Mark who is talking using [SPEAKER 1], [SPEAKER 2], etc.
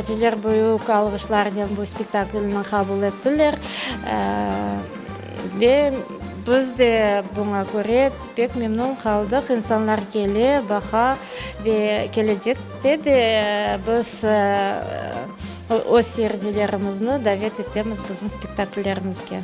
[SPEAKER 1] Seyirciler büyük alğışlarnen bu spektaklni qabul ettiler. Ve biz de buña köre pek memnun qaldıq. İnsanlar kele, baqa ve kelecekte de biz öz seyircilerimizni davet etemiz bizim spektakillerimizge.